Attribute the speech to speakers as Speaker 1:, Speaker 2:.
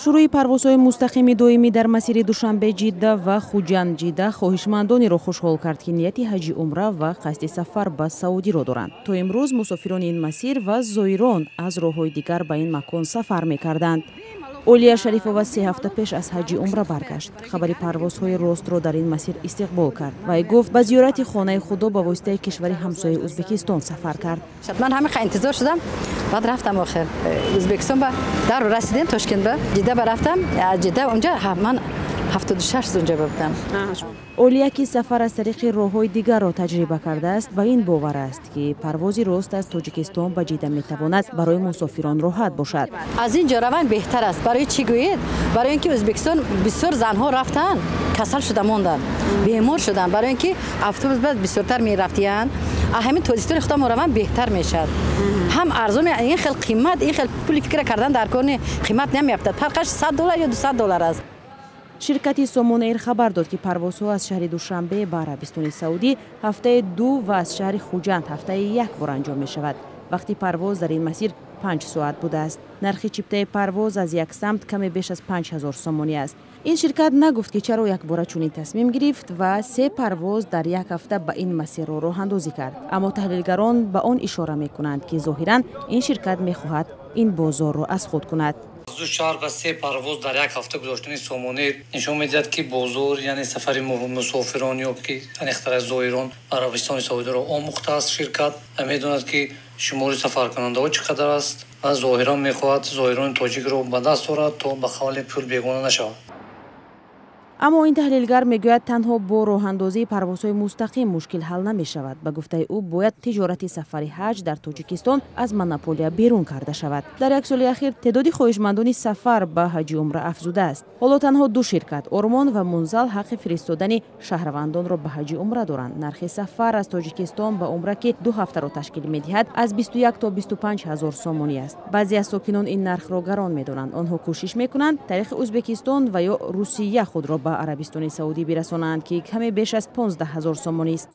Speaker 1: Шурӯи парвозҳои мустақими доимӣ дар масири Душанбе-Ҷидда ва Хуҷанд-Ҷидда хоҳишмандонеро хушҳол кард, ки нияти ҳаҷи умра ва қасди сафар ба Саудиро доранд. То имрӯз мусофирони ин масир ва зоирон аз роҳҳои дигар ба ин макон сафар мекарданд. Олия Шарифова 3 ҳафта пеш аз ҳаҷи умра баргашт. Хабари парвозҳои ростро дар ин масир истиқбол кард. Вай гуфт, ба зиёрати хонаи Худо ба воситаи кишвари ҳамсояи Ӯзбекистон сафар кард.
Speaker 2: Ман ҳамин интизор шудам, баъд рафтам. Охир Ӯзбекистон ба дар расидем, Тошкент ба Ҷидда ба рафтам. Ҷидда унҷа ман 76 унҷа будам.
Speaker 1: Олия, ки сафар аз тариқи роҳҳои дигарро таҷриба кардааст, ба ин бовар аст, ки парвози рост аз Тоҷикистон ба Ҷида метавонад барои мусофирон роҳат бошад.
Speaker 2: Аз ин ҷо раван беҳтар аст. Барои чӣ гӯед? Барои ин ки Ӯзбекистон бисёр занҳо рафтанд, касал шуда монданд, бемор шуданд, барои ин ки автобус баъд бисёртар мерафтиянд. Ҳамин Тоҷикистони худо раван беҳтар мешавад, ҳам арзон. Ин хел қимат, ин хел пули фикра кардан дар кор қимат намеафтад, фарқаш 100 доллар ё 200 доллар аст.
Speaker 1: Ширкати Сомон Эйр хабар дод, ки парвозҳо аз шаҳри Душанбе ба Арабистони Саудӣ ҳафтаи ду ва аз шаҳри Хуҷанд ҳафтаи як бор анҷом мешавад. Вақти парвоз дар ин масир 5 соат будааст. Нархи чиптаи парвоз аз як самт каме беш аз 5000 сомонӣ аст. Ин ширкат нагуфт, ки чаро якбора чунин тасмим гирифт ва се парвоз дар як ҳафта ба ин масирро роҳандозӣ кард, аммо таҳлилгарон ба он ишора мекунанд, ки зоҳиран ин ширкат мехоҳад ин бозорро аз худ кунад.
Speaker 3: Ду шаҳр ва се парвоз дар як ҳафта гузоштани Сомонэйр нишон медиҳад, ки бозор, яъне сафари мусофирон ё ки аниқтар зоирон ба Арабистони Саудиро омӯхтааст ширкат ва медонад, ки шумори сафаркунандаҳо чӣ қадар аст, ва зоҳиран мехоҳад зоирони тоҷикро ба даст орад, то ба қавле пул бегона нашавад.
Speaker 1: Аммо ин таҳлилгар мегӯяд, танҳо бо роҳандозии парвозҳои мустақим мушкил ҳал намешавад. Ба гуфтаи ӯ, бояд тиҷорати сафари ҳаҷ дар Тоҷикистон аз монополия берун карда шавад. Дар як соли ахир теъдоди хоҳишмандони сафар ба ҳаҷи умра афзудааст. Ҳоло танҳо ду ширкат, Ормон ва Мунзал, ҳаққи фиристодани шаҳрвандонро ба ҳаҷи умра доранд. Нархи сафар аз Тоҷикистон ба умра, ки 2 ҳафтаро ташкил медиҳад, аз 21 то 25 ҳазор сомонӣ аст. Баъзе аз сокинон ин нархро гарон медонанд. Онҳо кӯшиш мекунанд тариқи Ӯзбекистон ва ё Русия худро ба Арабистони Саудӣ бирасонанд, ки каме беш аз 15 ҳазор сомонӣ аст.